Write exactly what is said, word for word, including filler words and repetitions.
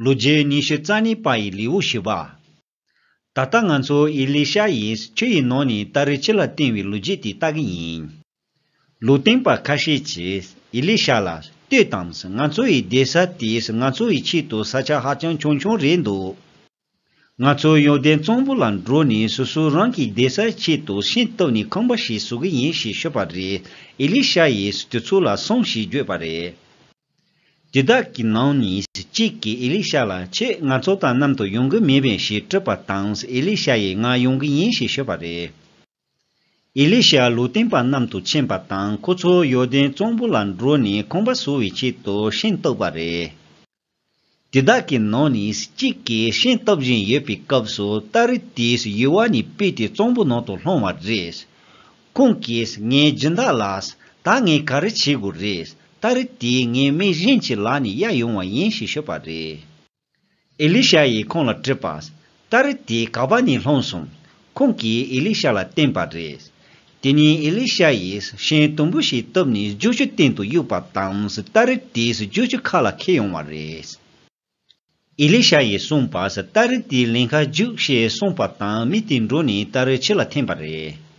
ལོ་རྒྱུས་ཉི་ཤུ་རྩ་གཉིས་པ་ཡི་ལེའུ་བཞི་པ། ད་ལྟ་ང་ཚོ་ཨེ་ལི་ཤ་ཡིས་ཆུ་ཡི་ནང་ནས་སྟ་རེ་ཕྱི་ལ་བཏོན་པའི་ལོ་རྒྱུས་དེ་ལྟ་གི་ཡིན། ལུང་སྟོན་པ་ཁ་ཤས་ཀྱིས་ཨེ་ལི་ཤ་ལ་ལྟོས་དང་། ང་ཚོ་ཡི་སྡོད་ས་དེས་ང་ཚོ་ཡི་ཆེད་དུ་ས་ཆ་ཧ་ཅང་ཆུང་ཆུང་རེད་འདུག་ང་ཚོ་ཡོར་དན་གཙང་པོ་ལ་འགྲོ་ནས་སོ་སོ་རང་གི་སྡོད་སའི་ཆེད་དུ་ཤིང་བཏབ་ནས་ཁང་པ་ཞིག་བཟོ་གི་ཡིན་ཞེས་ཤོད་པ་རེད། ཨེ་ལི་ཤ་ཡིས་དེ་ཚོ་ལ་སོང་ཞེས་བརྗོད་པ་རེད། དེ་དག་གི་ནང་ནས་གཅིག་གིས་ཨེ་ལི་ཤ་ལ། ཁྱེད་ང་ཚོ་དང་མཉམ་དུ་ཡོང་གི་མེད་པས་ཞེས་དྲིས་པ་དང་། ཨེ་ལི་ཤ་ཡིས་ང་ཡོང་གི་ཡིན་ཞེས་ཤོད་པ་རེད། ཨེ་ལི་ཤ་ལུང་སྟོན་པ་མཉམ་དུ་ཕྱིན་པ་དང་། ཁོ་ཚོ་ཡོར་དན་གཙང་པོ་ལ་འགྲོ་ནས་ཁང་པ་བཟོ་བའི་ཆེད་དུ་ཤིང་བཏབ་པ་རེད། དེ་དག་གི་ནང་ནས་གཅིག་གིས་ཤིང་བཏབ་བཞིན་ཡོད་པའི་སྐབས་སུ་སྟ་རེ་དེས་ཡུར་བ་ནས་བུད་དེ་གཙང་པོ་ནང་དུ་ལྷུང་བ་རེད། ཁོང་གིས་ངའི་སྦྱིན་བདག་ལགས། ད་ངས་ག་རེ་བྱེད་དགོས་རེད། སྟ་རེ་དེས་ངས་མི་གཞན་གྱི་ལག་ནས་གཡར་ཡོང་བ་ཡིན་ཞེས་ཤོད་པ་རེད། ཨེ་ལི་ཤ་ཡིས་ཁོང་ལ་དྲིས་པ། སྟ་རེ་དེ་ག་པ་ནས་ལྷུང་སོང་། ཁོང་གིས་ཨེ་ལི་ཤ་ལ་བསྟན་པ་རེད། དེ་ནས་ཨེ་ལི་ཤ་ཡིས་ཤིང་དུམ་བུ་ཞིག་བཏབ་ནས་རྒྱུག་ཆུ་སྟེང་དུ་གཡུགས་པ་དང་། སྟ་རེ་དེས་རྒྱུག་ཆུ་ཁ་ལ་འཁྱེར་ཡོང་བ་རེད། ཨེ་ལི་ཤ་ཡིས་གསུངས་པ། སྟ་རེ་དེ་ལིང་ཁ་རྒྱུགས་ཞེས་གསུངས་པ་དང་། མི་དེ་འགྲོ་ནས་སྟ་རེ་ཕྱི་ལ་འཐེན་པ་རེད།